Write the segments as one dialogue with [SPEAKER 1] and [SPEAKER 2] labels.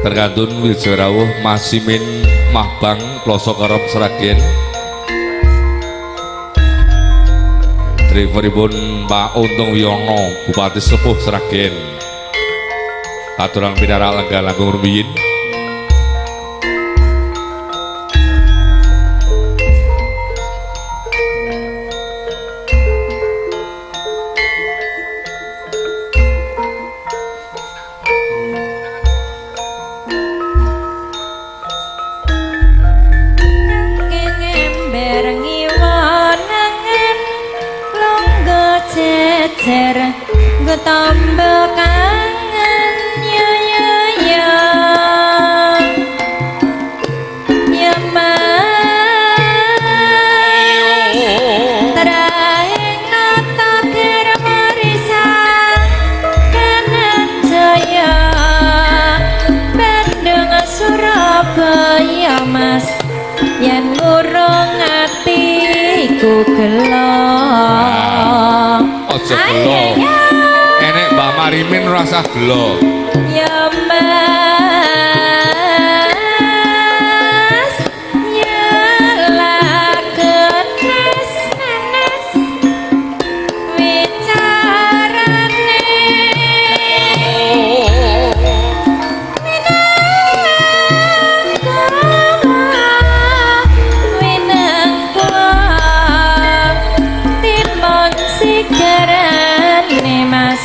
[SPEAKER 1] Terkantun Wijarawuh Masimin Mahbang Ploso Kerep Sragen. Driveripun Pak Untung Wiyono Bupati Sepuh Sragen. Katurang pinarak lenggah langkung rumiyin.
[SPEAKER 2] Tombo kangen ya ya ya ya mas terakhir nata kermarisan kanan jaya Bandung Surabaya mas yen ngurung atiku gelo.
[SPEAKER 1] Aja gelo. Enek Mbah Marimin rasa gelo.
[SPEAKER 2] Ya mas ya lakenes nanas wicarane minangka timon sigarane mas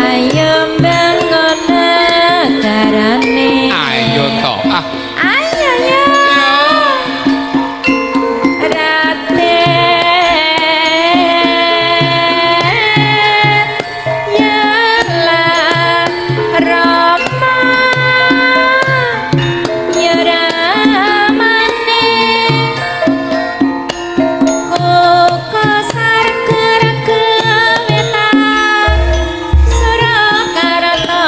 [SPEAKER 2] ayo bangun negarane.
[SPEAKER 1] Ayo to. Ah.
[SPEAKER 2] Ayo ya. Raden ya lan Rama ya ramane koko sarger wetan Surakarta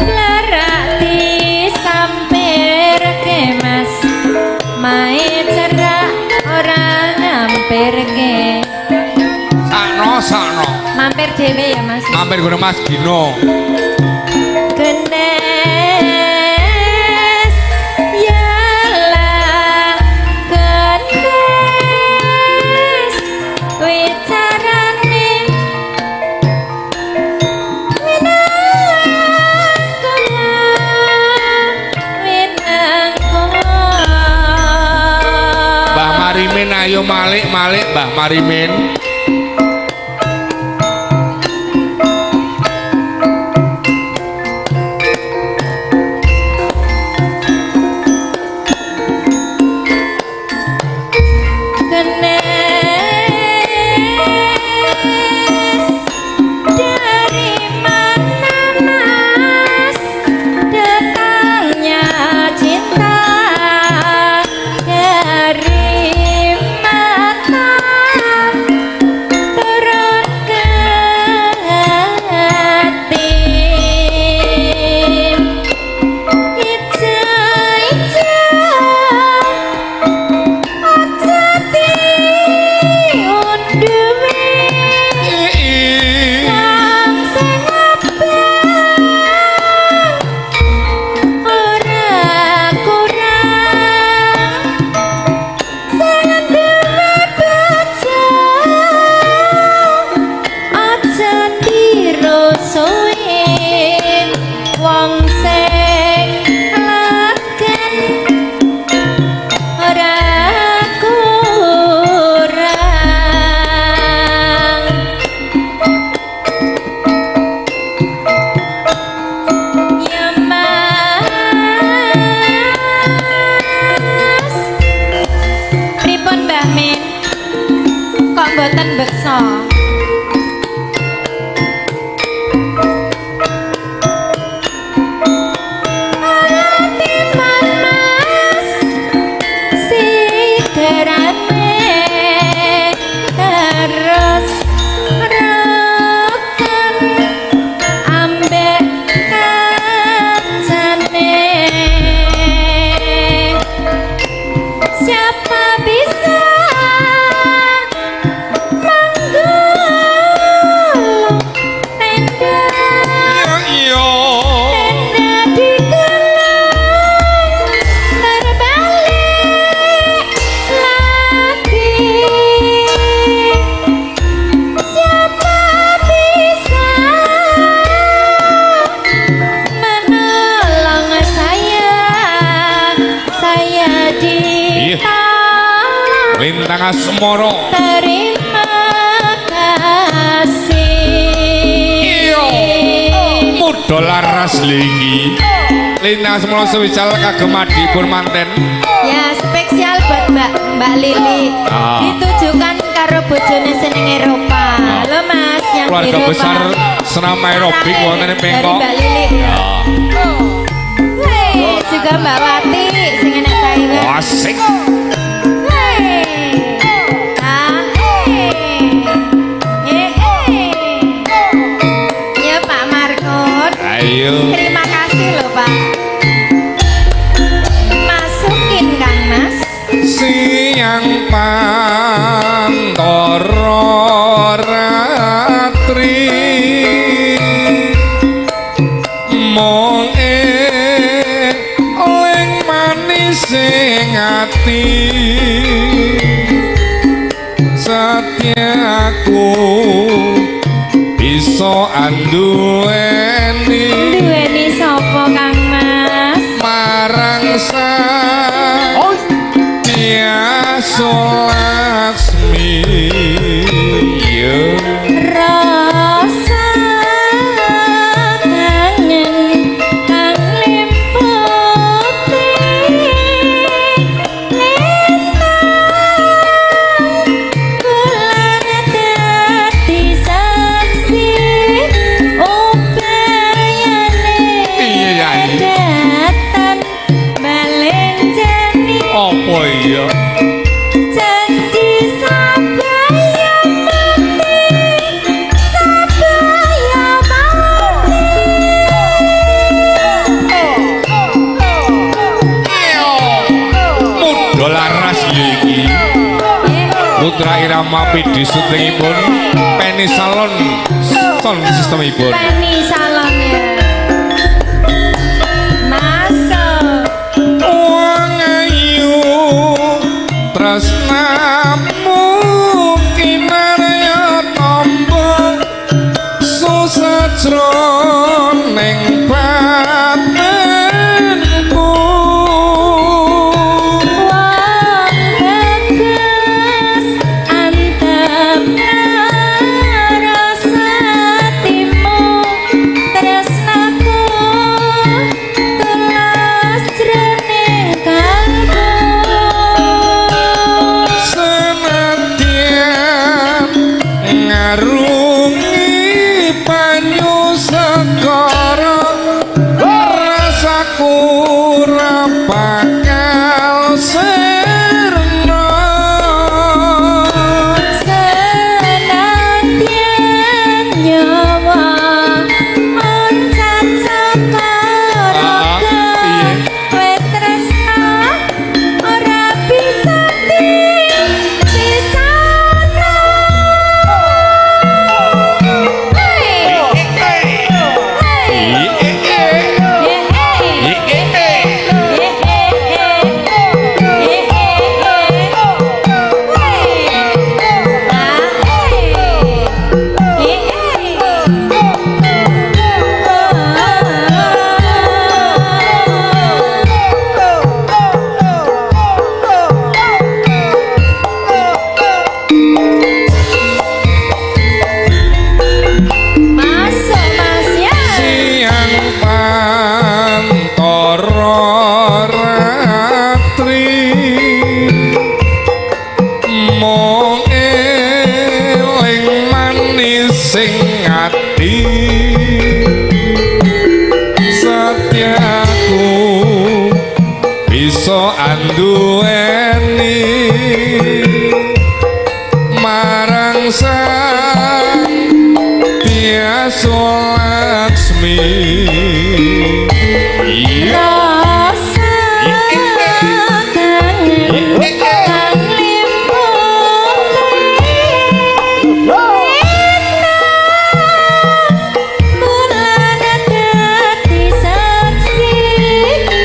[SPEAKER 2] blerak disampirke mas mae cerak ora ngampirke.
[SPEAKER 1] Sakno sakno.
[SPEAKER 2] Mampir dhewe ya mas.
[SPEAKER 1] Mampir gone Mas Gino.
[SPEAKER 2] Genes ya lah genes wicarane minangka minangka.
[SPEAKER 1] Mbah Marimin ayo malik-malik Mbah Marimin.
[SPEAKER 2] Genes dari mana mas datangnya cinta dari mata turun ke hati. Ijo ijo aja diunduwe wong sing abang ora kurang sing duwe bojo aja dirusuhi wong sing legen ora kurang. Ya mas pripun Mbah Min kok mboten beksa? Timan mas sigarane terus rokan ambek kancane. Siapa bisa manggon
[SPEAKER 1] Lintang Asmara.
[SPEAKER 2] Terima kasih.
[SPEAKER 1] Iya. Muda laras lagi. Lintang Asmara sewisal kagem adipun manten.
[SPEAKER 2] Ya, spesial buat Mbak Mbak Lili.
[SPEAKER 1] Ah.
[SPEAKER 2] Ditujukan karo bojone seneng Eropa. Halo Mas yang di
[SPEAKER 1] Keluarga
[SPEAKER 2] Eropa.
[SPEAKER 1] Besar senam aerobik wonten ing
[SPEAKER 2] Dari
[SPEAKER 1] Pengkok.
[SPEAKER 2] Mbak Lili.
[SPEAKER 1] Ya.
[SPEAKER 2] Hei, juga Mbak Wati sing enak Taiwan.
[SPEAKER 1] Asik.
[SPEAKER 2] Hei. Ah, hei. Eh, eh. Ya Pak Markun.
[SPEAKER 1] Ayo.
[SPEAKER 2] Terima kasih loh, Pak. Masukin, Kang Mas.
[SPEAKER 1] Siang pantara ratri mung eling manis sing ati, setiaku bisa anduweni.
[SPEAKER 2] Duweni sapa, Kang Mas?
[SPEAKER 1] Marang sang Tiasa Laksmi yo.
[SPEAKER 2] Rasa kangen kang limputi lintang bulan dadi saksi ubayane
[SPEAKER 1] Iya, Yai.
[SPEAKER 2] Datan balenjani.
[SPEAKER 1] Apa iya?
[SPEAKER 2] Janji sabaya mati, sabaya mati.
[SPEAKER 1] Muda laras iki. Putra Irama Pidi syutingipun Penny Salon sound systemipun.
[SPEAKER 2] Penny Salon ya. Masuk.
[SPEAKER 1] Wong ayu, tresnamu kinarya tombo susajroning batinku.
[SPEAKER 2] Wong bagus antep rasa atimu, tresnaku tulus jroning kalbu.
[SPEAKER 1] Senadyan ngarungi banyu segara, rasaku ora bakal sirna.
[SPEAKER 2] Senadyan nyawa oncat saka raga, wis tresna ora bisa dipisahno. Hey. Hey. Hey, hey. Hey, hey, hey. Hey, hey, hey. Hey. Ah, hey. Hey, hey. Masuk, Mas, ya.
[SPEAKER 1] Siang pantara ratri mung eling manis sing ati, setiaku bisa anduweni marang sang Tiasa Laksmi. Iya.
[SPEAKER 2] Rasa kangen kang limputi lintang bulan dadi saksi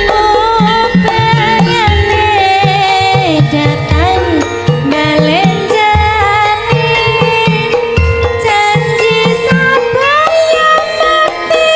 [SPEAKER 2] ubayane datan balenjani, janji sabaya mati.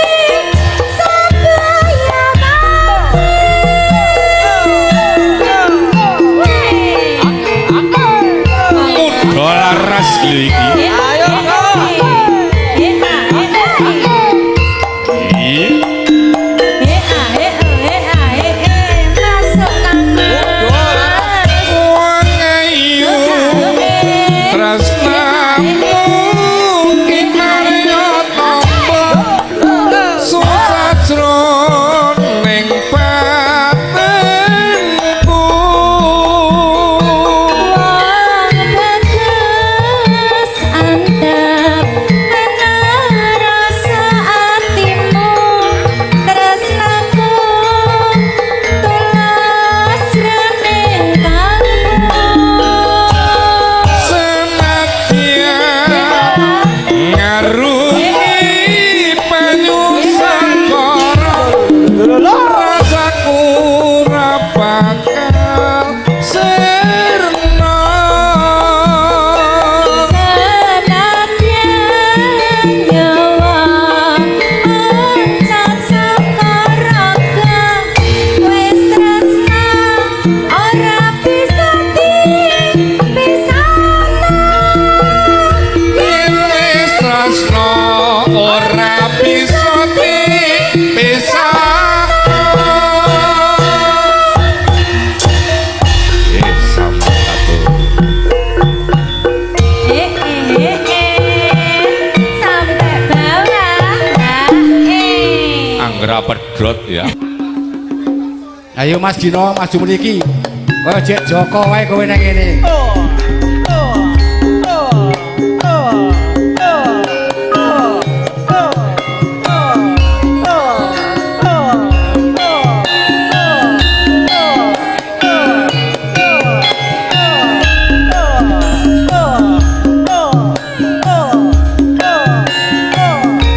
[SPEAKER 1] ora pedhot ya.
[SPEAKER 3] Ayo Mas Gino maju mriki. Kaya Jek Joko wae kowe nang ngene.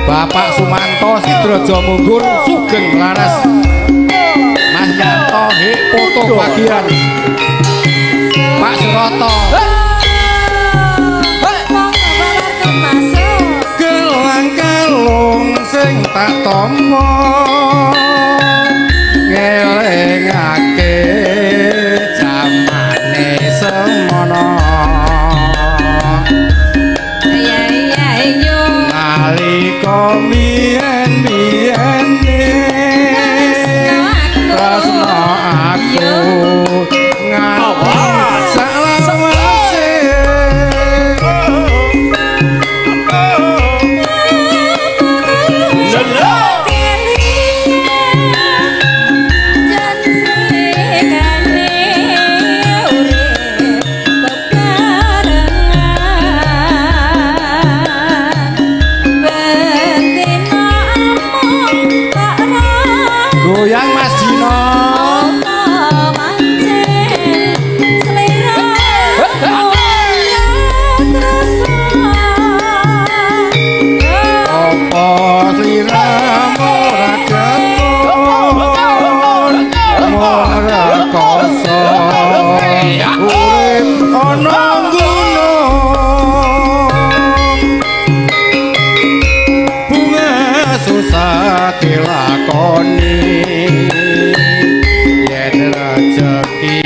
[SPEAKER 3] Bapak Sumanto Sidraja Munggur Sugeng Laras. Mas Yanto Hik foto bagian. Pak Suroto. Gelang kalung sing tak tampa ngelingake jamane semono. Nalika mbiyen-biyene tresno aku nganti salawase. Goyang Mas Dino. Apa sliramu ora ketun mung rekoso urip ana gunung bunga susah dilakoni yen rejeki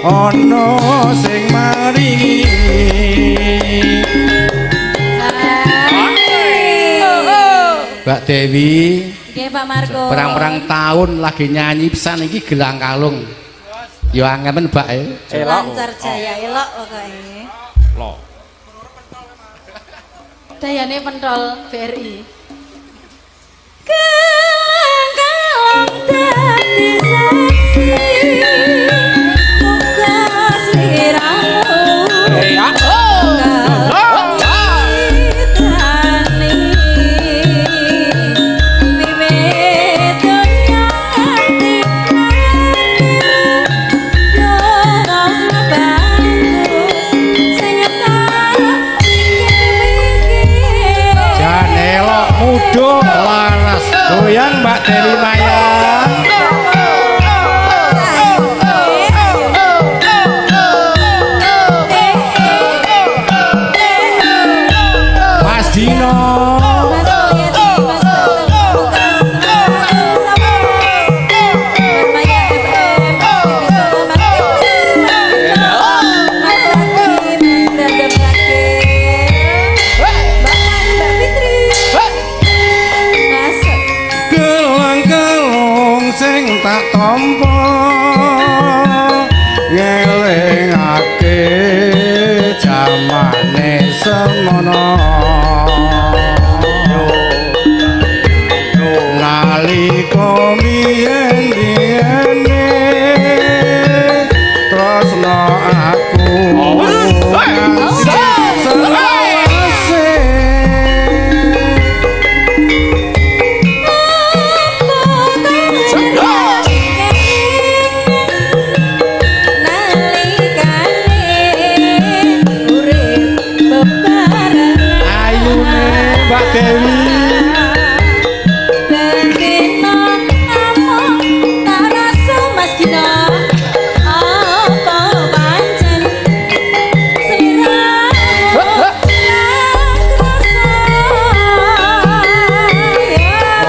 [SPEAKER 3] ana sing maringi. Mbak Dewi,
[SPEAKER 2] Nggih Pak Marco.
[SPEAKER 3] Perang-perang tahun lagi nyanyi pisan iki gelang kalung. Ya angel men Mbak e.
[SPEAKER 2] Lancar jaya elok pokoke.
[SPEAKER 1] Lo.
[SPEAKER 2] Dayane pentol BRI. Gelang kalung dadi saksi muga sliramu.
[SPEAKER 3] Mudo laras goyang Mbak Dewi Maya. Mas Dino,
[SPEAKER 2] Mas Mulyadi, Mas Basem, Mas Maya FM, Mas Mas Aki, Mas Brandon Lage, Mbak Mbak Fitri, Mas.
[SPEAKER 3] Gelang kalung sing tak tampa ngelingake jamane semono. Nalika mbiyen-biyene tresno aku selawase. Ayune Mbak Dewi.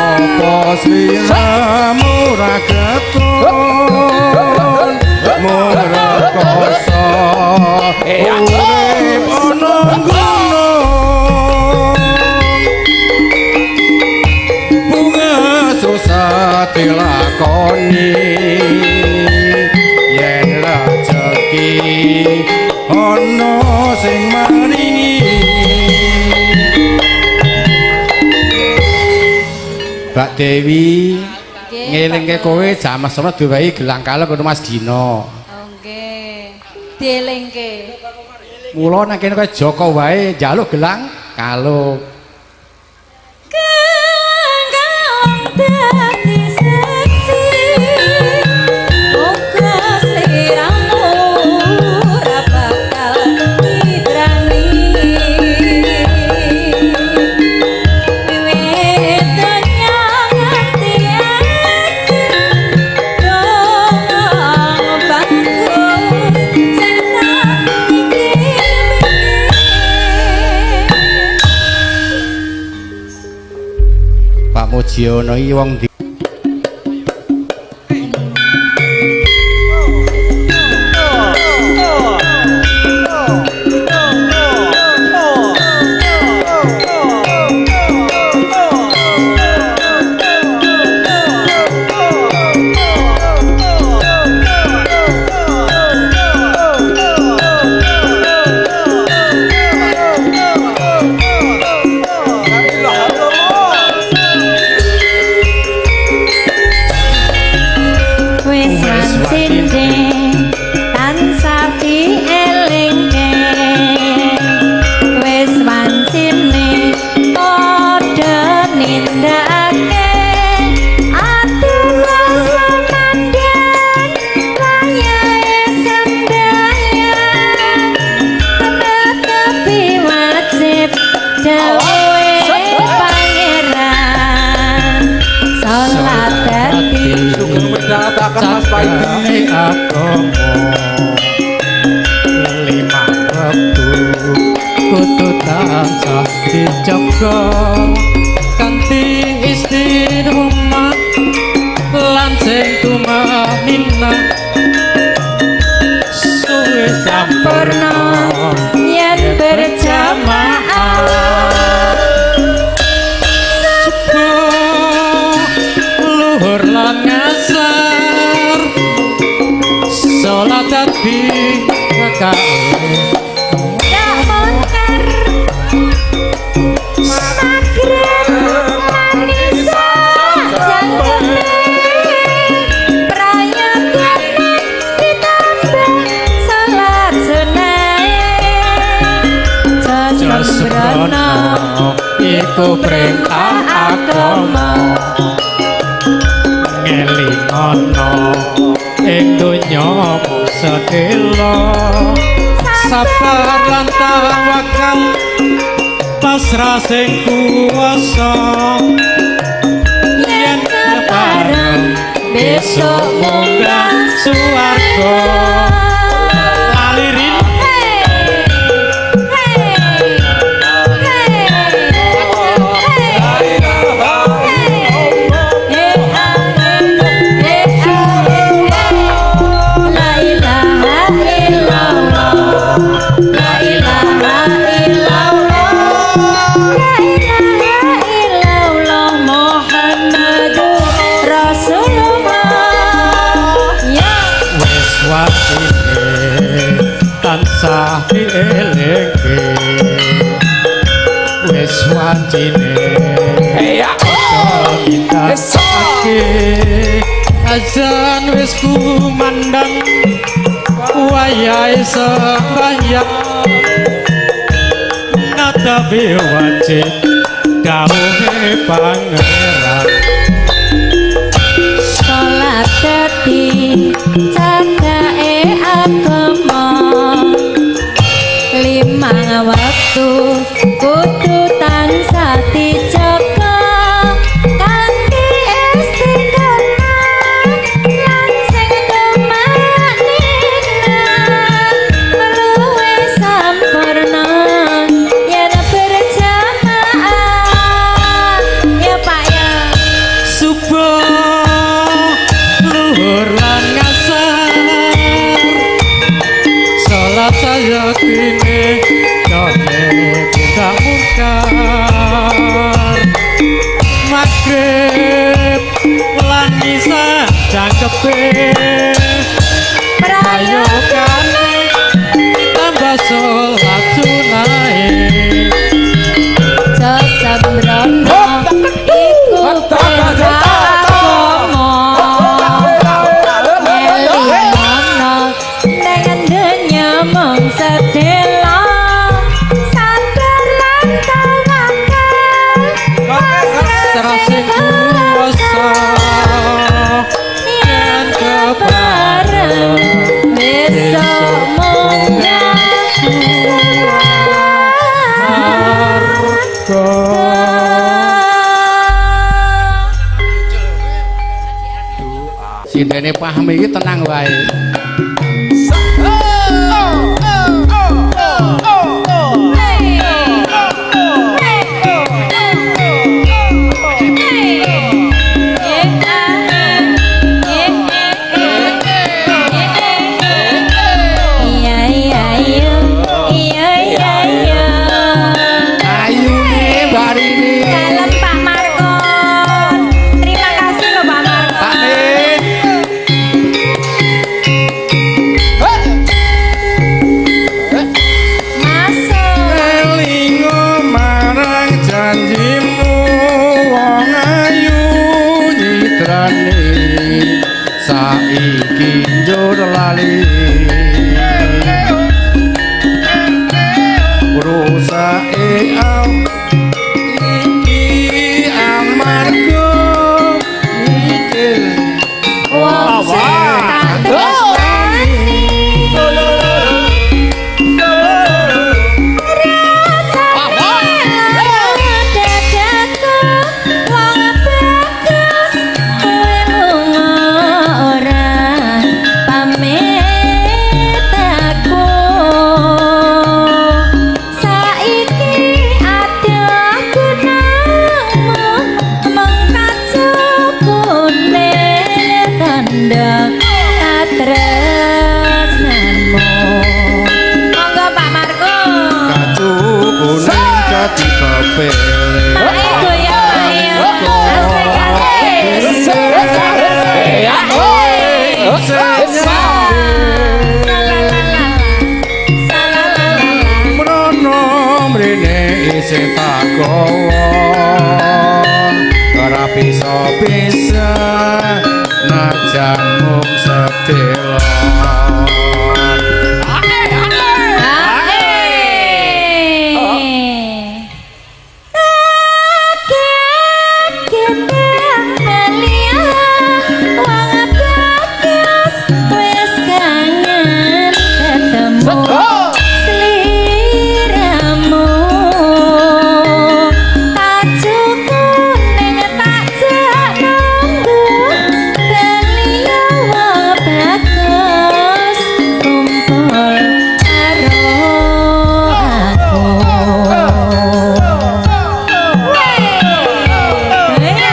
[SPEAKER 3] Apa sliramu ora ketun mung rekoso urip ana gunung bunga susah dilakoni yen rejeki ana sing maringi. Mbak Dewi.
[SPEAKER 2] Nggih,
[SPEAKER 3] Ngelingke
[SPEAKER 2] Pak
[SPEAKER 3] kowe jaman sono diwehi gelang kalung karo Mas Gino.
[SPEAKER 2] Oh, nggih. Dielingke.
[SPEAKER 3] Mula nang kene kowe Joko wae njaluk gelang kalung.
[SPEAKER 2] Gelang kalung dadi seksi. Muga sliramu ora bakal mitrani. Wiwit donya nganti akhir, donga bagus sing tak pikir-pikir.
[SPEAKER 3] Pak Mujiono iki wong ndi?
[SPEAKER 2] Wis wancine tansah dielingke, wis wancine padha nindakake aturan semandang wayahe sembahyang tetapi wajib dawuhe pangeran salat dadi
[SPEAKER 4] Sugeng midhangetaken Mas Paidi.
[SPEAKER 5] Agama lima wektu kudu tansah dijaga kanthi istiqomah lan sing tumaninah suwe
[SPEAKER 2] sampurna yen berjamaah.
[SPEAKER 5] Subuh luhur lan ngasar salat dadi kekae
[SPEAKER 2] Dak mungkar magrib lan isya jangkeme prayogane ditambah salat sunah aja sembrono
[SPEAKER 5] iku perintah agama ngelingono ing donya mung sedhela sabar lan tawakal pasrah sing kuwasa
[SPEAKER 2] yen kepareng besok munggah
[SPEAKER 5] swarga lalirin.
[SPEAKER 2] Hey, hey, hey, hey, hey, hey, hey, la ilaha illallah, la ilaha illallah, la ilaha illallah Muhammadur Rasulullah. Ya.
[SPEAKER 5] Wis watine tansah dielingke wis wancine nindakake azan wis kumandang wayahe sembahyang natabi wajib dawuhe pangeran.
[SPEAKER 2] Salat dadi candake agama limang wektu kudu tansah dijaga kanthi istiqomah lan sing tumaninah luwih sampurna yen berjamaah ya Pak ya.
[SPEAKER 5] Subuh luhur lan ngasar salat sayakine dene tidak mungkar maghrib lan isya jangkepe
[SPEAKER 2] Prayogane
[SPEAKER 5] tambah salat sunahe.
[SPEAKER 2] Aja sembrono iku perintah
[SPEAKER 3] Cindene Pahmi iki tenang wae.
[SPEAKER 2] Iya iya iya iya iya iya.
[SPEAKER 3] Ayune Mbak Rini.
[SPEAKER 2] Dalem Pak Markon. Terima kasih loh Pak Markon.
[SPEAKER 3] Pak Min.
[SPEAKER 2] Masuk.
[SPEAKER 3] Elingo marang janjimu wong ayu nyitrane saiki njur lali rusake au iki amarga mikir
[SPEAKER 2] Wong sing tak tresnani. Rasane lara dadaku, wong bagus kowe lunga ora pamit aku. Saiki adoh gunangmu mung kacukune tandha katresnanmu. Monggo Pak Marco.
[SPEAKER 3] kacukune dadi pepele.
[SPEAKER 2] Mae goyang mae. Asik asik.
[SPEAKER 3] Mrono mrene isih tak gawa ora bisa-bisa najan mung sedelo.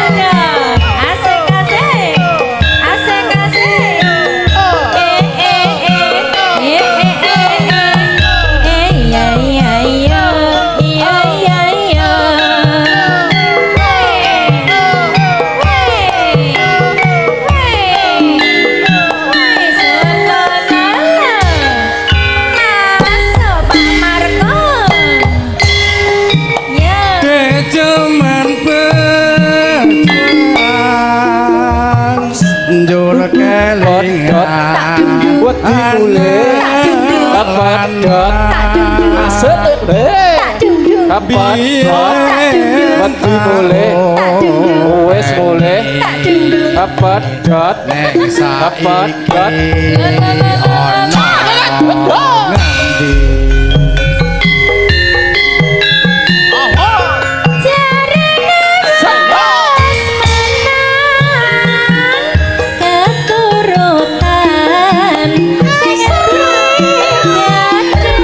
[SPEAKER 2] Asik asik. Asik asik. Eh eh eh eh eh eh eh iya iya iya iya iya iya. Masuk Pak Marco. Ya.
[SPEAKER 3] Dejeman berjuang njur kelingan
[SPEAKER 4] Wedi mulih. Kepedhot. Asik. Kepedhot. Wedi mulih. Wis mulih. Kepedhot.
[SPEAKER 3] Nek saiki ana ngendi.
[SPEAKER 2] Jarene wis menang keturutan sing digadang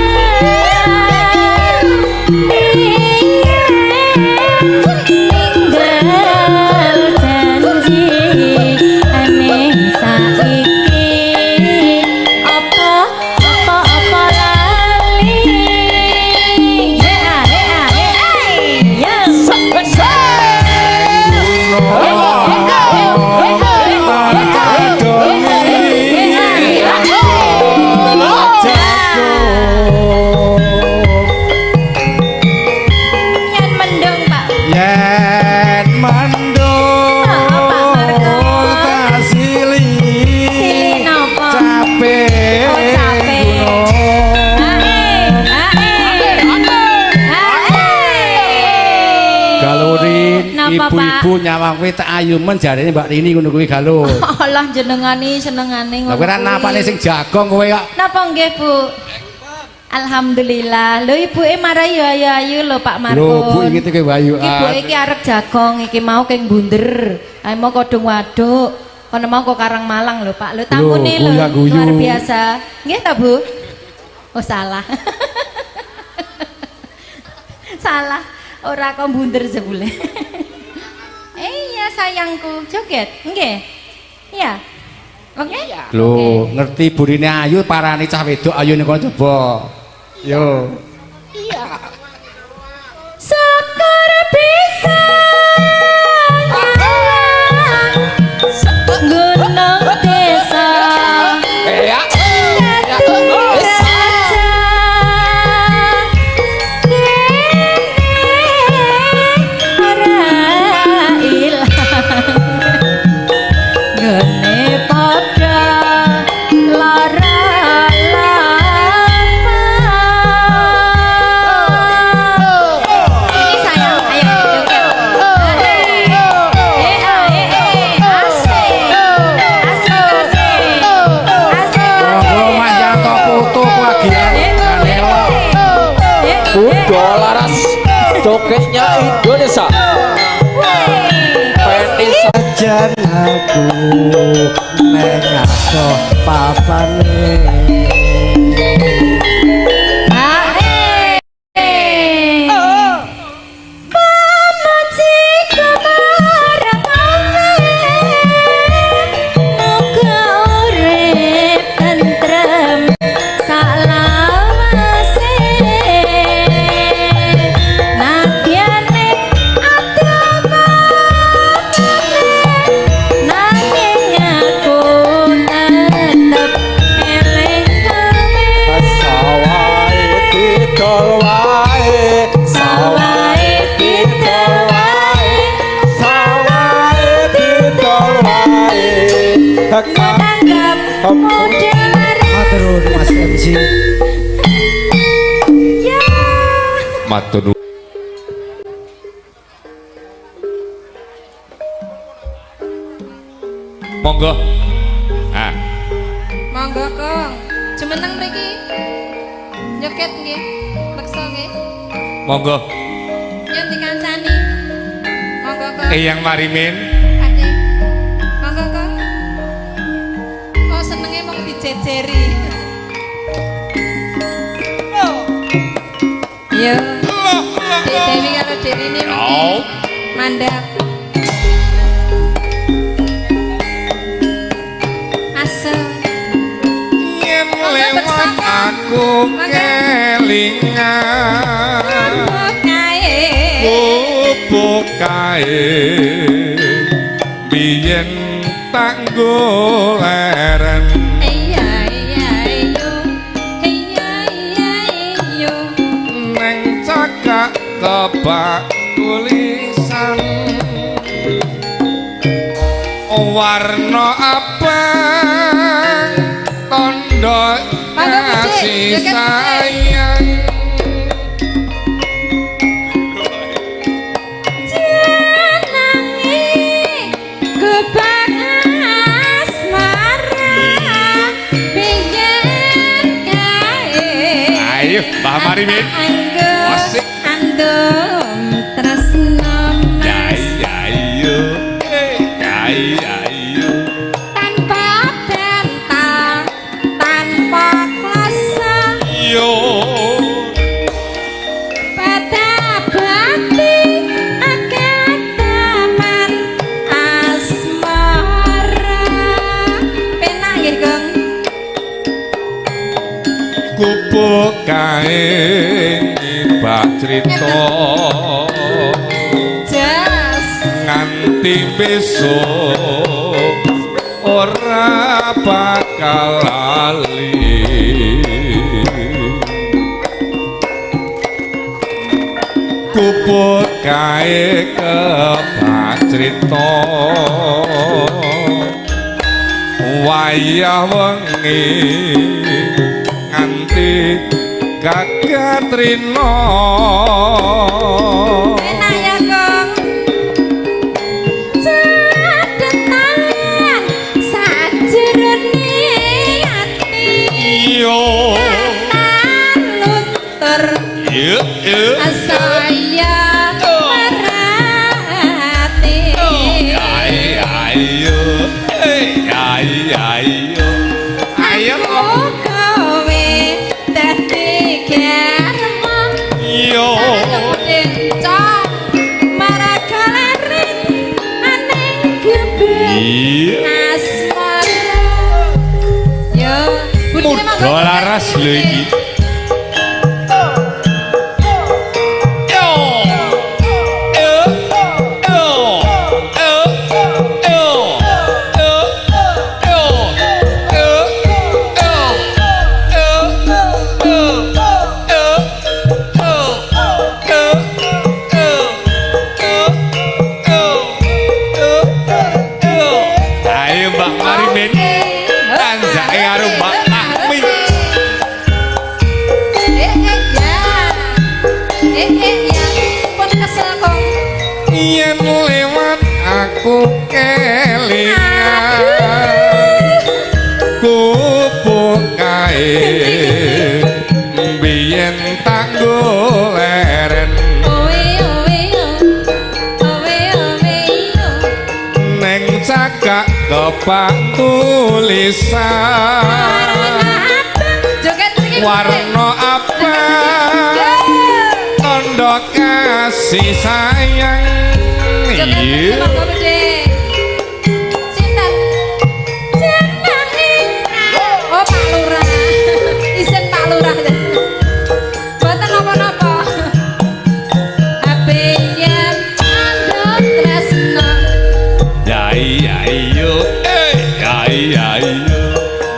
[SPEAKER 2] ninggal janji ane saiki apa apa apa lali. Ya ya ya ya. Yen mendung Pak.
[SPEAKER 3] Yen mendung
[SPEAKER 2] Pak Marco.
[SPEAKER 3] tasili
[SPEAKER 2] Sili napa?
[SPEAKER 3] Cape.
[SPEAKER 2] Oh, cape. Ae, ae. Ae.
[SPEAKER 3] Galurin
[SPEAKER 2] Napa,
[SPEAKER 3] ibu-ibu nyawang kowe tak ayu men jarene Mbak Rini ngono kuwi Galuh.
[SPEAKER 2] Allah jenengane senengane
[SPEAKER 3] Lah
[SPEAKER 2] ngono.
[SPEAKER 3] kowe ra
[SPEAKER 2] kuwi.
[SPEAKER 3] napane sing jagong kowe kok.
[SPEAKER 2] Napa nggih, Bu? Alhamdulillah. Lho ibuke marai yo ayu ayu lho Pak Marco.
[SPEAKER 3] Lho Bu ingete kowe wayu.
[SPEAKER 2] Iki buke iki arep jagong iki mau keng bunder. Ayo mau kodhong waduk. Kono mau kok Karang Malang lho, Pak. Lho tamune lho
[SPEAKER 3] guya-guyu.
[SPEAKER 2] luar biasa. Nggih ta, Bu? Oh, salah. Salah. Ora kok bunder jebule. Iya sayangku, joget. Nggih. Iya. Oke?
[SPEAKER 3] Lho, ngerti burine ayu parani cah wedok ayu ning kono coba. Yo.
[SPEAKER 2] Syukur bisa nyawang gunung desa
[SPEAKER 4] Ya.
[SPEAKER 2] Dadi raja kene ora ilang gone padha lara lapang. Ini sayang, ayo joget. Eh, eh, eh, asik. Asik, asik. Asik, asik.
[SPEAKER 3] Monggo Mas Yanto foto ku lagi.
[SPEAKER 2] Eh, eh, eh, eh.
[SPEAKER 4] Kudo laras jogetnya Indonesia.
[SPEAKER 2] Wih.
[SPEAKER 4] Petis
[SPEAKER 6] Jan aku neng adoh papane.
[SPEAKER 2] Ah, eh. Pamuji kemarang muga urip tentrem salawase nadyane adoh nanging aku tetep eling kowe.
[SPEAKER 4] Sawahe didol wae,
[SPEAKER 2] Sawahe didol wae.
[SPEAKER 4] Sawahe didol wae.
[SPEAKER 2] Tanggap model laras.
[SPEAKER 6] Matur nuwun Mas MC.
[SPEAKER 2] Ya.
[SPEAKER 1] Matur nuwun. Monggo. Ah,
[SPEAKER 7] Monggo, Kong. Jumeneng mriki. Nyoket nggih. Leksa nggih.
[SPEAKER 1] Monggo.
[SPEAKER 7] Nyun dikancani. Monggo, Kong.
[SPEAKER 1] Eyang Marimin.
[SPEAKER 7] Ade. Monggo, Kong. Oh, senenge mung dijejeri. Yo. Dek Dewi karo Dek Rini mriki. Mandap. Asem.
[SPEAKER 1] Yen lewat aku kelingan
[SPEAKER 7] Kae.
[SPEAKER 1] Bubuk kae biyen tak goleren.
[SPEAKER 7] Iya iya iyo. Iya iya iyo.
[SPEAKER 1] Neng cakak kebak tulisan warna abang tondo
[SPEAKER 7] Monggo, Bu Dik.
[SPEAKER 1] kasih
[SPEAKER 7] Joget, Bu Dik.
[SPEAKER 1] sayang.
[SPEAKER 7] Jenenge gebang asmara biyen kae.
[SPEAKER 1] Ayo, Mbah Marimin.
[SPEAKER 7] Anggo
[SPEAKER 1] Asik.
[SPEAKER 7] andum tresno
[SPEAKER 1] Yai
[SPEAKER 7] mas
[SPEAKER 1] ayo, yai ayo.
[SPEAKER 7] Tanpa bantal tanpa klasa
[SPEAKER 1] Yo.
[SPEAKER 7] Pada bakti akadaman asmara. Penak nggih, Gong.
[SPEAKER 1] Gubuk kae nyibak crita
[SPEAKER 7] Jas.
[SPEAKER 1] Nganti besok ora bakal lali. Gubuk kae kebak crita wayah wengi nganti gagatrina.
[SPEAKER 7] Enak ya, Gong. Catetan sajrone ati.
[SPEAKER 1] Yo.
[SPEAKER 7] Luntur.
[SPEAKER 1] Yo yo.
[SPEAKER 7] Saya merhati.
[SPEAKER 1] Ayo, ayo. Hey. Iya.
[SPEAKER 7] Asmara. Yo, budine monggo.
[SPEAKER 1] Muda laras lho iki. Yo. Yo. Yo. Yo. Yo. Yo. Yo. Yo. Yo. Yo. Yo. Yo. Yo. Yo. Yo. Yo. Yo. Ayo Mbak Marimin. Tanjake karo Mbak Rahmi.
[SPEAKER 7] Eh eh ya. Eh eh ya. Pun kesel kok.
[SPEAKER 1] Yen lewat aku kelingan gubuk kae biyen tak goleren
[SPEAKER 7] Owe owe yo. Owe owe yo.
[SPEAKER 1] neng cagak kepak tulisan
[SPEAKER 7] Joget mriki.
[SPEAKER 1] warna apa tondo kasih sayang.
[SPEAKER 7] Joget mriki
[SPEAKER 1] Iya.
[SPEAKER 7] monggo Bude. Sinten? Jenenge. Oh Pak Lurah. Isin Pak Lurah. Mboten napa-napa. Ape yen andhok tresno
[SPEAKER 1] Ya iya iyo eh ya iya iyo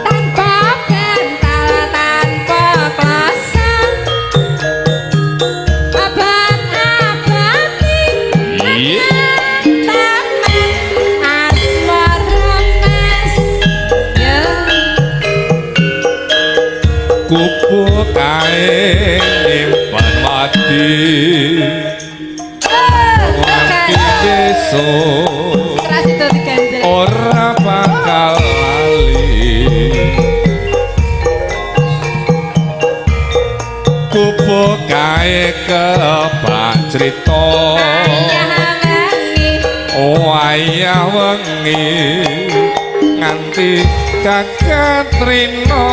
[SPEAKER 7] tanpa bantal tanpa klosan abad-abadi
[SPEAKER 1] Iya.
[SPEAKER 7] taman asmara mas ya.
[SPEAKER 1] Kupu kae nyimpen wadi nganti besok
[SPEAKER 7] Keras itu diganjel.
[SPEAKER 1] Ora bakal lali kupu kae kebak crita
[SPEAKER 7] Ayah wangi
[SPEAKER 1] wayah wengi nganti kakatrina.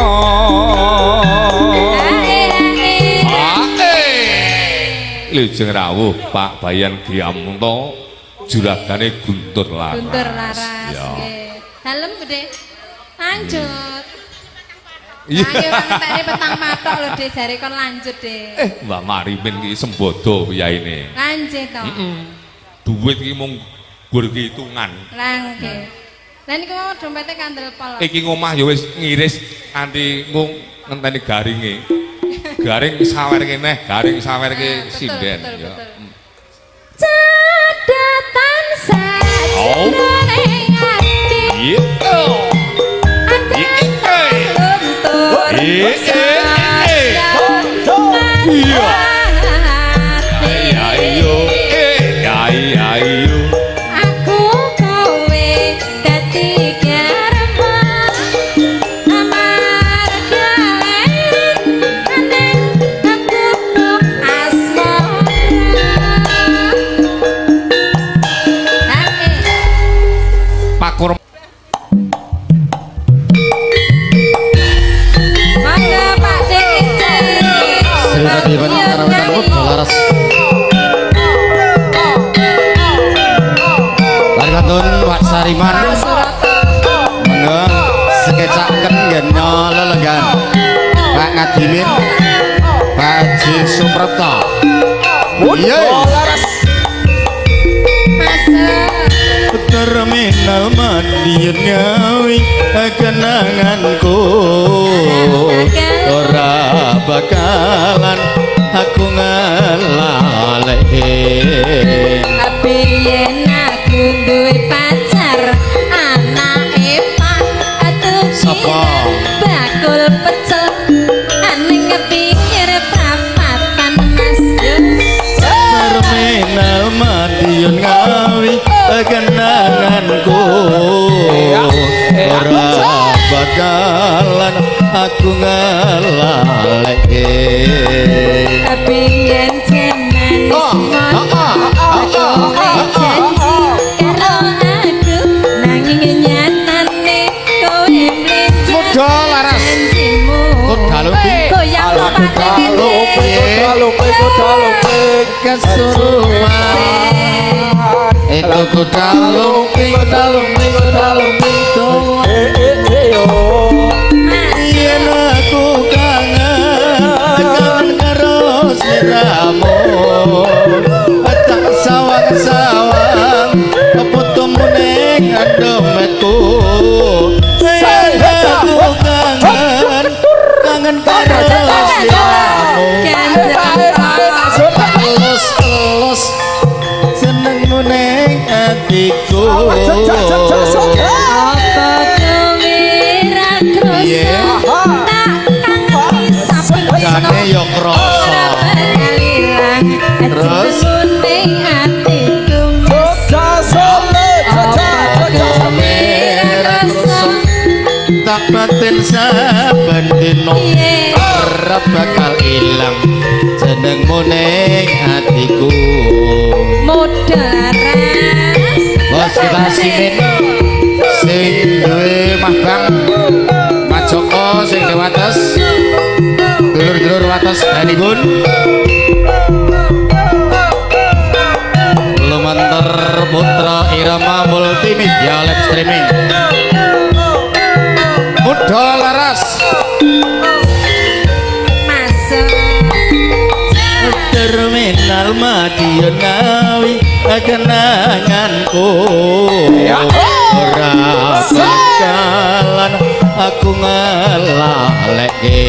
[SPEAKER 7] Ae ae.
[SPEAKER 1] Ae. Lujeng rawuh Pak Bayan Giamto juragane Guntur Laras.
[SPEAKER 7] Guntur Laras
[SPEAKER 1] Ya.
[SPEAKER 7] nggih. Dalem Bude. Lanjut.
[SPEAKER 1] Iya.
[SPEAKER 7] Ayo wong entekne petang patok lho Dek, jare kon lanjut Dek.
[SPEAKER 1] Eh, Mbak Marimin ki sembodo piyaine.
[SPEAKER 7] Lanjut to.
[SPEAKER 1] Heeh. Duit ki mung gur hitungan.
[SPEAKER 7] Lah nggih. Lah niku mau dompete kandel pol.
[SPEAKER 1] Iki ngomah ya wis ngiris nganti ngung ngenteni garinge. Garing sawer neh, garing sawer ki
[SPEAKER 7] Ah, betul,
[SPEAKER 1] sinden
[SPEAKER 7] betul,
[SPEAKER 1] ya.
[SPEAKER 7] betul. Catatan
[SPEAKER 1] Oh.
[SPEAKER 7] sajroning ati.
[SPEAKER 1] Iya. Iya.
[SPEAKER 7] Luntur.
[SPEAKER 1] Iya. Iya. Ya iyo. Ya iya iyo.
[SPEAKER 7] Aku kowe dadi garwa amarga leren aneng aku asmara. Ae.
[SPEAKER 1] Pakur
[SPEAKER 7] Mangga Pak Dek.
[SPEAKER 3] Sri Kadipan Karawitan Muda Laras. Lari kantun Pak Sariman.
[SPEAKER 7] Pak Suroto.
[SPEAKER 3] Monggo sekecaken ngene lelenggan. Pak Ngadimin, Pak Haji Suprapto.
[SPEAKER 4] Muda Laras.
[SPEAKER 7] Masuk.
[SPEAKER 8] Terminal Madiun Ngawi kenanganku ora bakalan aku ngelaleke.
[SPEAKER 7] Ape yen aku duwe pacar anake Pak
[SPEAKER 3] Sapa?
[SPEAKER 7] Tukiran bakul pecel aning pinggir prapatan Mas.
[SPEAKER 8] Terminal Madiun Ngawi kenanganku ora bakalan aku ngelaleke.
[SPEAKER 7] Ape yen jaman kowe janji karo aku nanging nyatane kowe mlenjat
[SPEAKER 3] Muda Laras.
[SPEAKER 7] janjimu.
[SPEAKER 3] Kuda lumping.
[SPEAKER 7] Goyang lho Pak
[SPEAKER 4] Kuda lumping, kuda lumping, kuda lumping.
[SPEAKER 3] Kesurupan. Itu kuda lumping.
[SPEAKER 4] Kuda lumping, kuda
[SPEAKER 7] Apa kowe ra krasa tak kangeni saben dina?
[SPEAKER 8] Jane yo krasa.
[SPEAKER 7] Ora bakal ilang
[SPEAKER 8] Terus?
[SPEAKER 7] jenengmu ning atiku. Apa kowe ra krasa?
[SPEAKER 8] Tak batin saben dina
[SPEAKER 7] Piye?
[SPEAKER 8] ora bakal ilang jenengmu ning atiku.
[SPEAKER 7] Modal laras.
[SPEAKER 3] Bos kita simin sing duwe Mabang Mas Joko sing duwe wates, dulur-dulur wates Danibun.
[SPEAKER 8] Lumantar Putra Irama Multimedia live streaming.
[SPEAKER 3] Muda laras.
[SPEAKER 7] Masuk.
[SPEAKER 8] Terminal Madiun Ngawi kenanganku ora bakalan aku ngelaleke.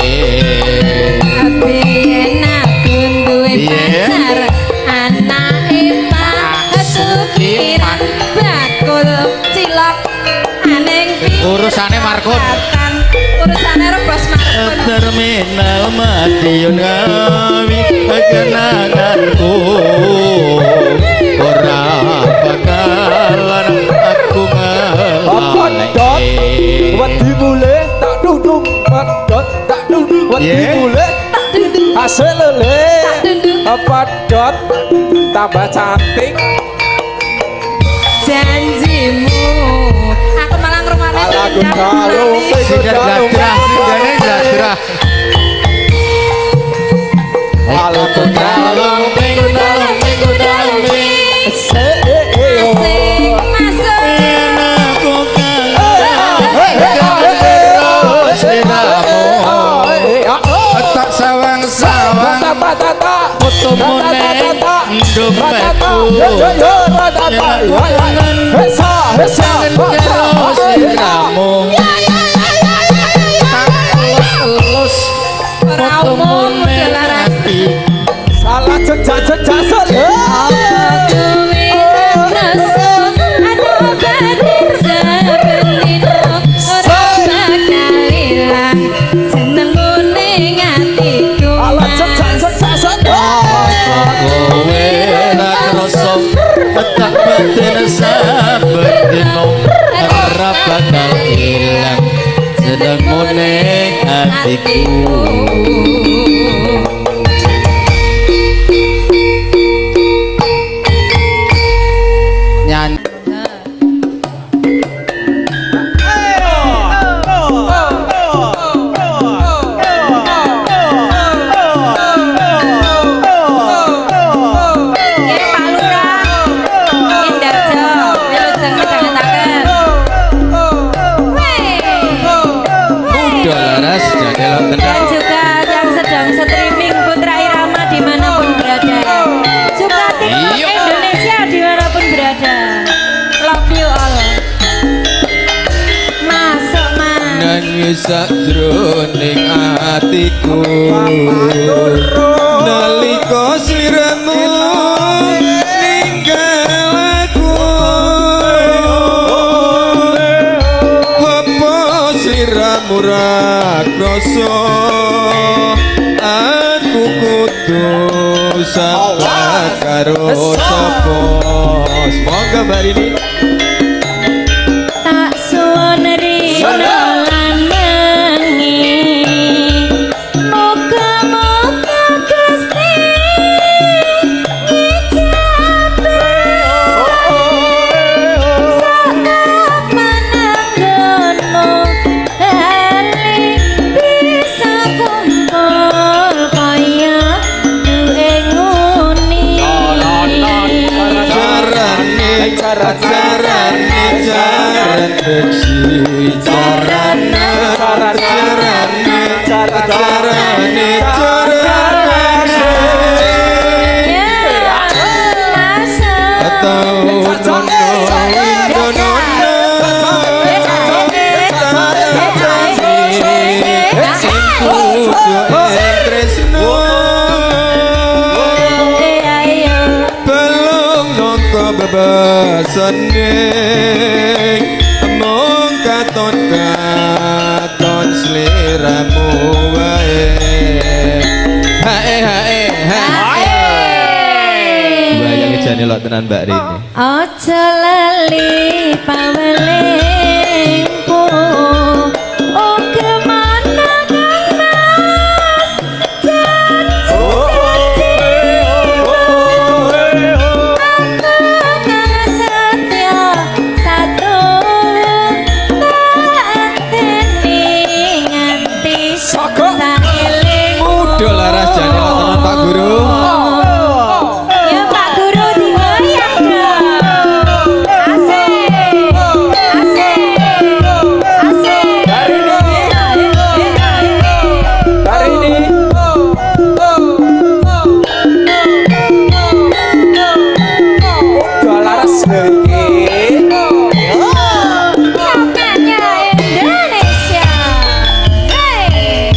[SPEAKER 7] Biyen aku duwe
[SPEAKER 8] Piye?
[SPEAKER 7] pacar anake Pak Sukiran bakul cilok aneng pinggir
[SPEAKER 3] Urusane Markun.
[SPEAKER 7] jembatan. Urusane karo Bos Markun.
[SPEAKER 8] Terminal Madiun Ngawi kenanganku ora bakalan aku ngelaleke.
[SPEAKER 4] Wedi mulih tak duduk, pedot tak duduk, wedi mulih
[SPEAKER 7] Tak duduk,
[SPEAKER 4] hasil lele.
[SPEAKER 7] Tak duduk.
[SPEAKER 4] Pedot tambah cantik.
[SPEAKER 7] Janjimu. Aku malah ngrungokne
[SPEAKER 4] Alaku
[SPEAKER 7] sendang
[SPEAKER 4] dalu
[SPEAKER 3] Sinden gladrah, sindene gladrah.
[SPEAKER 8] Aku dalung ping dalung ping dalung ping
[SPEAKER 7] Asik masuk.
[SPEAKER 8] aku kangen terus sliramu
[SPEAKER 3] Tak sawang-sawang
[SPEAKER 8] fotomu neng dompetku kangen karo sliramu tak elus
[SPEAKER 7] Ora
[SPEAKER 8] fotomu
[SPEAKER 7] umum
[SPEAKER 8] neng
[SPEAKER 7] modal laras.
[SPEAKER 8] ati.
[SPEAKER 4] Salah jejak jejak
[SPEAKER 7] Apa kowe ra krasa ana batin saben dina ora bakal ilang jenengmu ning atiku.
[SPEAKER 4] Salah jejak jejak.
[SPEAKER 8] Kowe ra krasa tak batin saben dina ora bakal ilang jenengmu ning atiku.
[SPEAKER 3] Nyanyi.
[SPEAKER 7] Nggih Pak Lurah Indarjo wilujeng midhangetaken. Weh.
[SPEAKER 1] Muda laras jadelok
[SPEAKER 7] Dan
[SPEAKER 1] tenan.
[SPEAKER 2] juga yang sedang streaming Putra Irama dimanapun berada, juga TikTok
[SPEAKER 1] Iya.
[SPEAKER 2] Indonesia dimanapun berada, love you all. Masuk Mas.
[SPEAKER 1] Nangis sakjroning atiku nalika sliramu ninggal aku. Apa sliramu ra krasa aku kudu sabar karo sapa? Semoga Mbak Rini.
[SPEAKER 2] Tak suwun rino lan wengi, muga-muga Gusti ngijabahi sakapan anggonmu bali bisa kumpul kaya duwe nguni.
[SPEAKER 1] Carane carane jaran beksi carane carane carane jaran beksi
[SPEAKER 2] Ya, masuk.
[SPEAKER 1] atau nono nono sing kudu ing tresno
[SPEAKER 2] Ayo.
[SPEAKER 1] belum nongko bebasane.
[SPEAKER 4] Elok tenan Mbak Rini.
[SPEAKER 2] Aja lali pawelingku. Oke mana Kang Mas? Janji aku kang setya satu tak anteni nganti saelingmu.
[SPEAKER 4] Udah laras jane elok tenan Pak Guru.
[SPEAKER 2] Ya Pak Guru digoyang dong. Asik. Asik. Asik.
[SPEAKER 4] Hari ini.
[SPEAKER 6] Udah laras lho iki.
[SPEAKER 2] Capeknya Indonesia. Hey.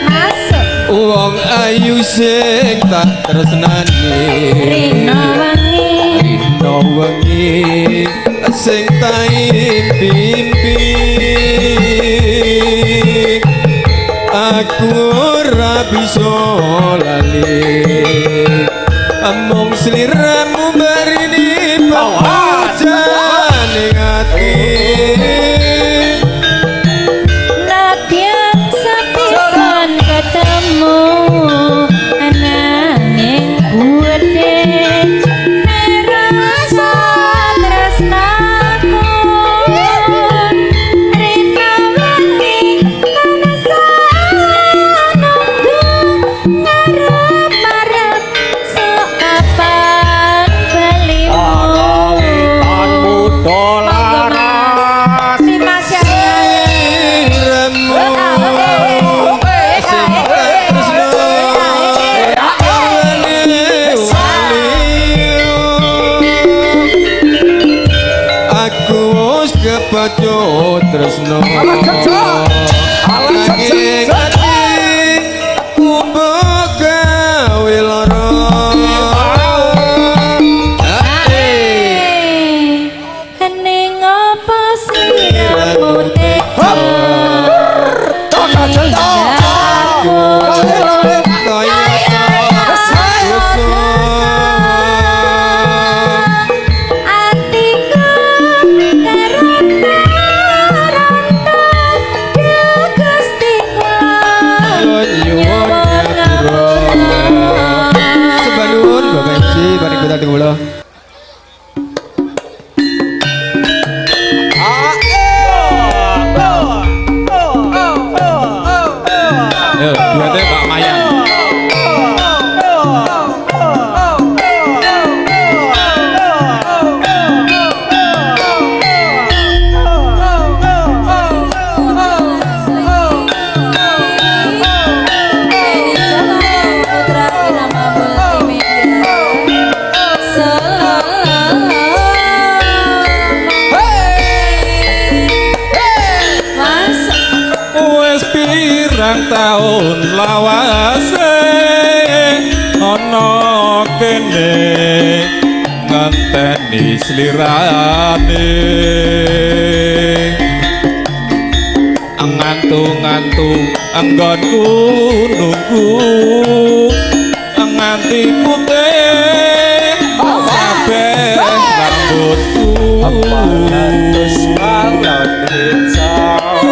[SPEAKER 2] Masuk.
[SPEAKER 4] Wong ayu sing tak tresnani.
[SPEAKER 2] Rino wengi.
[SPEAKER 4] Rino wengi sing tak impi. Aku ora bisa lali. Amung sliramu barini pemujane ati.
[SPEAKER 2] Nadyan sepisan ketemu ananging budhe rasa tresnaku rina wengi tansah nunggu ngarep-arep sok kapan balimu.
[SPEAKER 6] Muda laras.
[SPEAKER 2] Dimas
[SPEAKER 4] Sliramu sing tak tresnani wali. Aku wis kepacut tresno. Nanging atiku mbok gawe lara.
[SPEAKER 2] Ning apa sliramu tega aku?
[SPEAKER 4] Kaya
[SPEAKER 2] Atiku karonta-ronta duh Gusti kula
[SPEAKER 4] nyuwun ngapura. Sembah nuwun Bapak MC paring kota kula.
[SPEAKER 1] Yo, duete Mbak Mayang.
[SPEAKER 7] Putra Irama Multimedia. Mas.
[SPEAKER 1] Wis pirang taun lawase ana kene ngenteni slirane. Ngantu-ngantu anggonku nunggu nganti putih kabeh rambutku.
[SPEAKER 6] Balon hijau.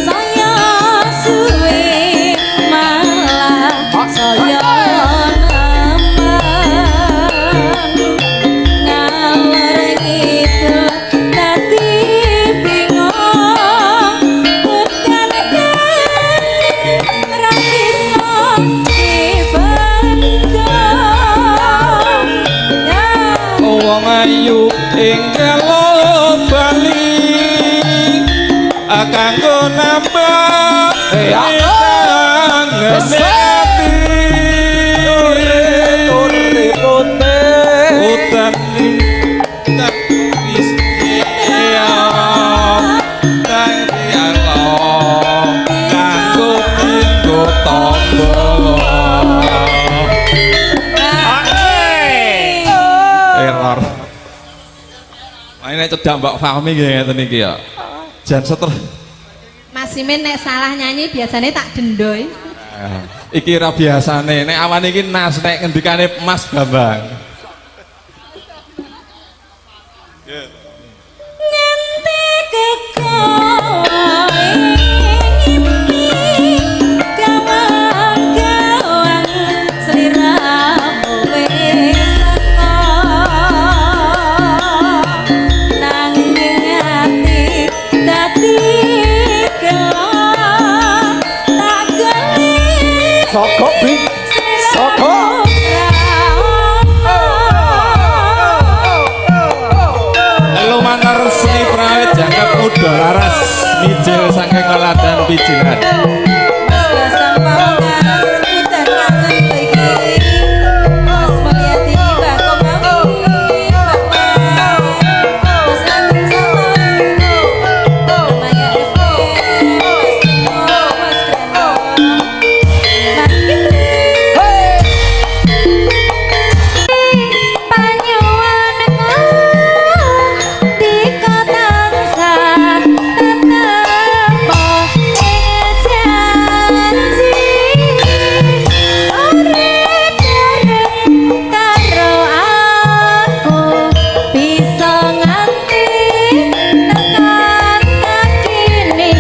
[SPEAKER 2] Saya suwe malah saya nemen ngalor ngidul dadi bingung udan kangen ra bisa dibendung.
[SPEAKER 1] Wong ayu ing bali kanggo nambah kangene ati. Udan tak wis iya kang kanggo pinggo tombo. Error. Maine cedak Mbak Fahmi nggih ngeten iki ya. Jan seter.
[SPEAKER 7] Mas Simin nek salah nyanyi biasanya tak dendoi.
[SPEAKER 1] Iki ora biasane. Nek awan iki nas nek ngendikane Mas Bambang.
[SPEAKER 2] Nganti kekowe ngimpi gawang-gawang sliramu wis teko nanging ati dadi gelo tak golek
[SPEAKER 4] Soko bing Soko.
[SPEAKER 1] Lumantar seni prawit jangkep muda laras mijil saking leladan pijilan.
[SPEAKER 7] Mas Basang Pamungkas udan kangen lho iki. Mas Mulyadi, Mbak Komawi, Mbak Wan, Mas Agung Samas, Maya FM, Mas Tino, Mas Reno, Mas Fitri. Panyuwunku dika tansah tetepo ing janji urip bareng karo aku bisa nganti tekan kakini.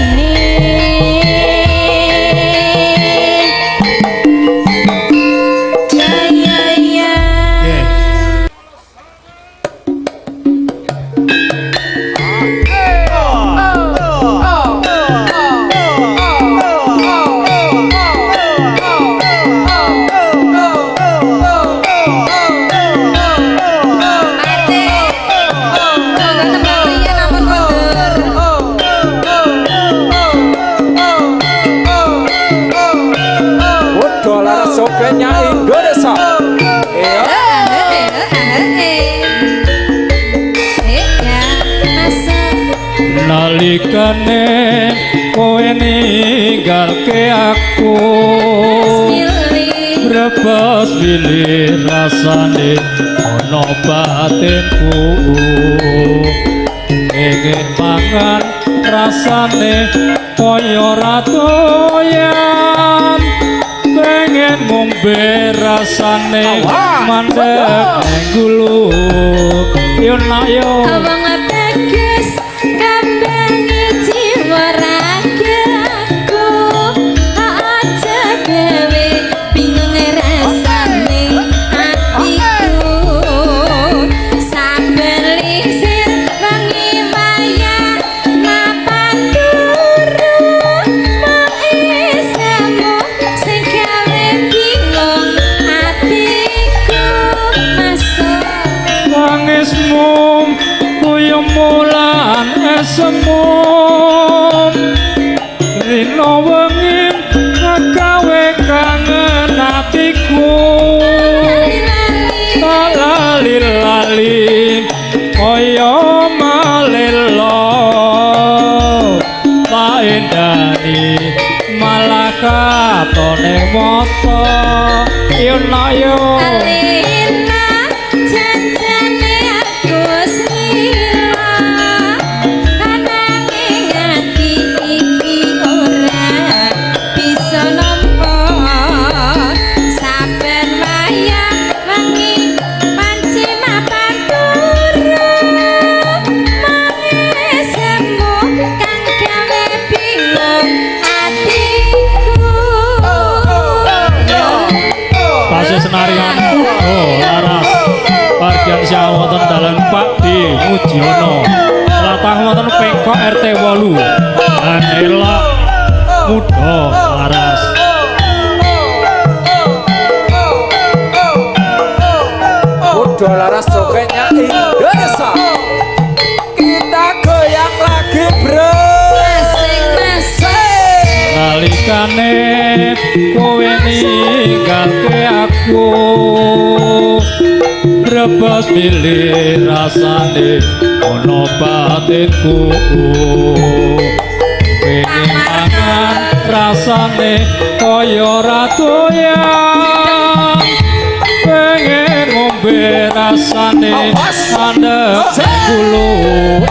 [SPEAKER 7] Ya ya ya. Pak RT, monggo tembang riyen ampun mundur.
[SPEAKER 4] Muda laras sokenya Indonesia. Iya.
[SPEAKER 7] Ya, masuk.
[SPEAKER 5] Nalikane kowe ninggalke aku
[SPEAKER 7] Milih.
[SPEAKER 5] brebes milih rasane ana batinku pengen mangan rasane kaya ora doyan pengen ngombe rasane mandek nang gulu yo nak yo.
[SPEAKER 7] Wong bagus kambange jiwa ragaku aja gawe bingung rasane atiku saben lisir wengi wayah mapan turu mung esemu sing gawe bingung atiku masuk.
[SPEAKER 5] Nangismu kuyemu lan esemu rino wengi gawe kangen atiku lali lali kaya malelo tak endani malah katone mata yo nak yo.
[SPEAKER 7] Alena janjane aku slira ananging ati iki ora bisa nampa saben wayah wengi panci mapan turu mangesemu kang gawe bingung atiku.
[SPEAKER 5] Tasih senarian oh laras Pardiansyah wonten dalan Pak D Mujiono latah wonten Pengkok RT 8 lan elok muda laras.
[SPEAKER 4] Muda laras sokenya Indonesia. Kita goyang lagi bro.
[SPEAKER 7] Masing masing.
[SPEAKER 5] Nalikane kowe ninggalke aku brebes milih rasane ana batinku pengen mangan rasane kaya ora doyan pengen ngombe rasane mandek gulu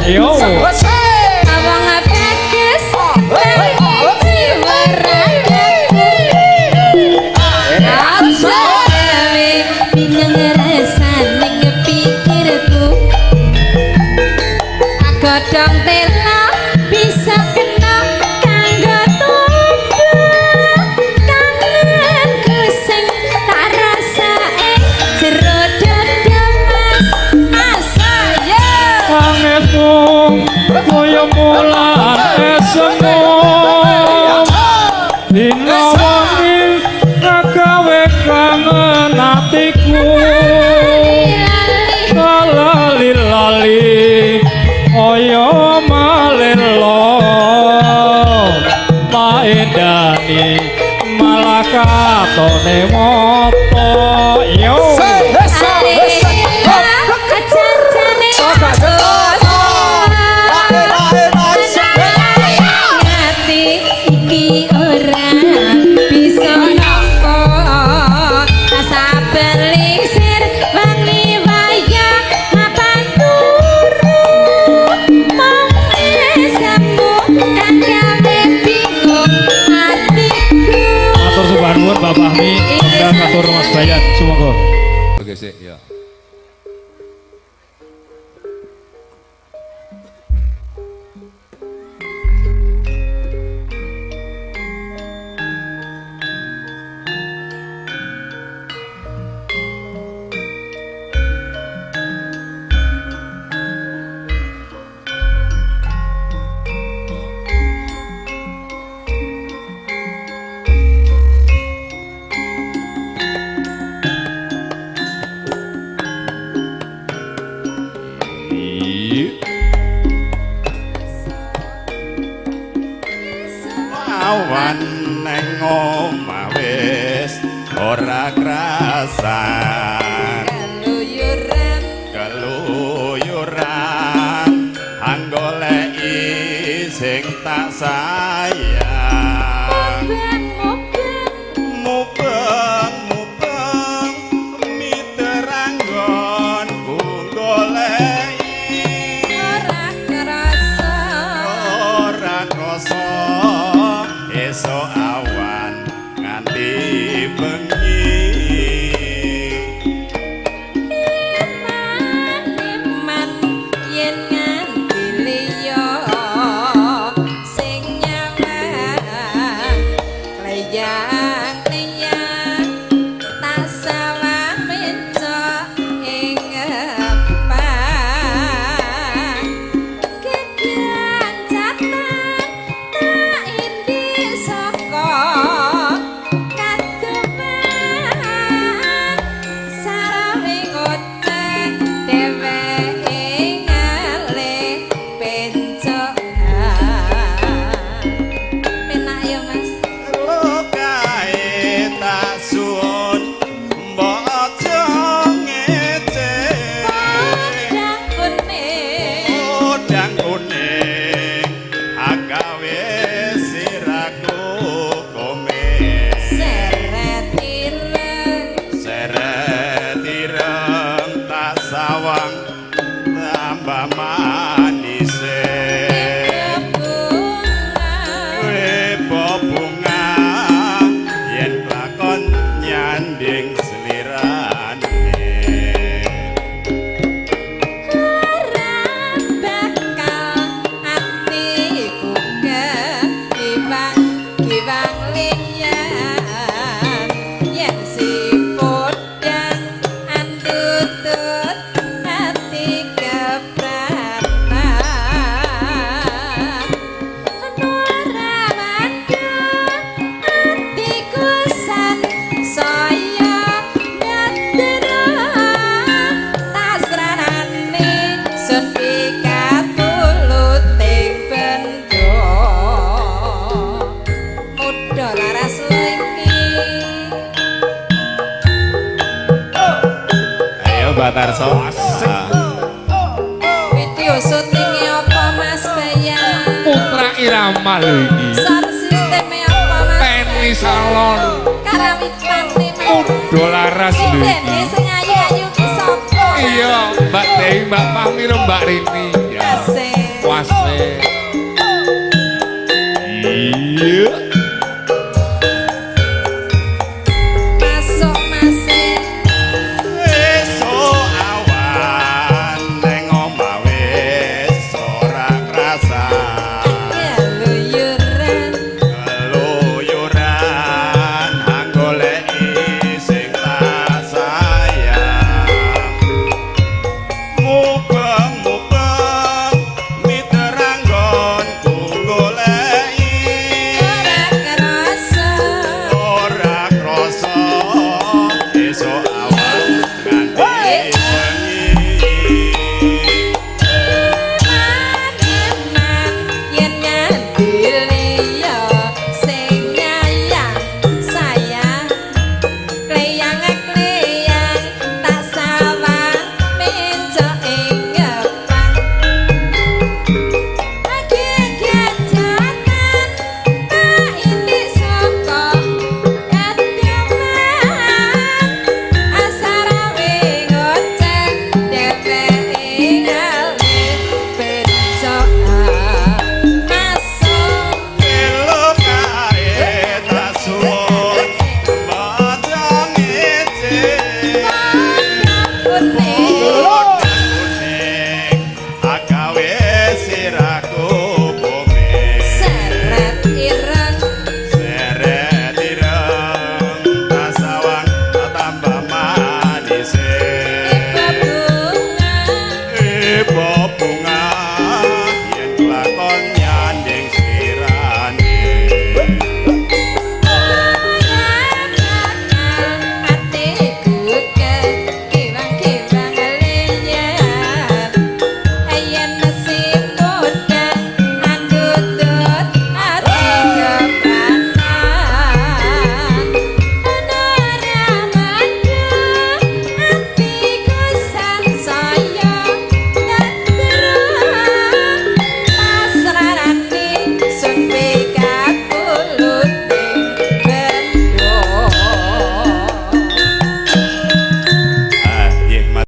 [SPEAKER 5] yo.
[SPEAKER 7] Awang bagus jiwa ragaku
[SPEAKER 5] Matone moto yo.
[SPEAKER 7] Ngati iki ora bisa nampa saben lingsir wengi wayah mapan turu mung esamu kang gawe bingung atiku.
[SPEAKER 5] Matur suwun nuwun Bapak Fahmi, dan matur Mas Bayan, sumangga.
[SPEAKER 1] Oke sik ya.
[SPEAKER 8] Awan neng omah wis ora krasan
[SPEAKER 7] Keluyuran
[SPEAKER 8] keluyuran anggoleki sing tak sayang
[SPEAKER 7] mubeng mubeng
[SPEAKER 8] mubeng mubeng miteranggon ku goleki
[SPEAKER 7] ora kerasa
[SPEAKER 8] ora krasa esuk awan nganti bengi.
[SPEAKER 7] Eman eman yen nganti liya sing nyawang kleyang kleyang tak sawang mencok ing ngepang kegancatan tak indi saka kademan sarawe ngoceh dheweke ngalih pencokan. Penak ya Mas.
[SPEAKER 8] Lukae tak suwun mbok aja ngece
[SPEAKER 7] Podang kuning
[SPEAKER 8] podang kuning agawe siraku komen
[SPEAKER 7] seret ireng
[SPEAKER 8] seret ireng tak sawang tambah manise
[SPEAKER 7] bunga
[SPEAKER 8] kowe bunga yen lakon nyanding slirane
[SPEAKER 7] ora bakal atiku kekiwang kiwang liyan yen si podang andutut ati kepratan ora waduh atiku san saya nyadra tasranane sun pikatuluting bendo mudha laras iki.
[SPEAKER 8] Ayo Mbak Tarso.
[SPEAKER 7] Video syutinge apa Mas Bayan?
[SPEAKER 1] Putra Irama lho iki.
[SPEAKER 7] Sound sisteme apa Mas?
[SPEAKER 1] Peni salon.
[SPEAKER 7] Karawitane Mas.
[SPEAKER 1] Mudha laras lho
[SPEAKER 7] Sing
[SPEAKER 1] iki.
[SPEAKER 7] sing ayu-ayu ki sapa?
[SPEAKER 1] Iya, Mbak Dewi, Mbak Fahmi, Mbak Rini.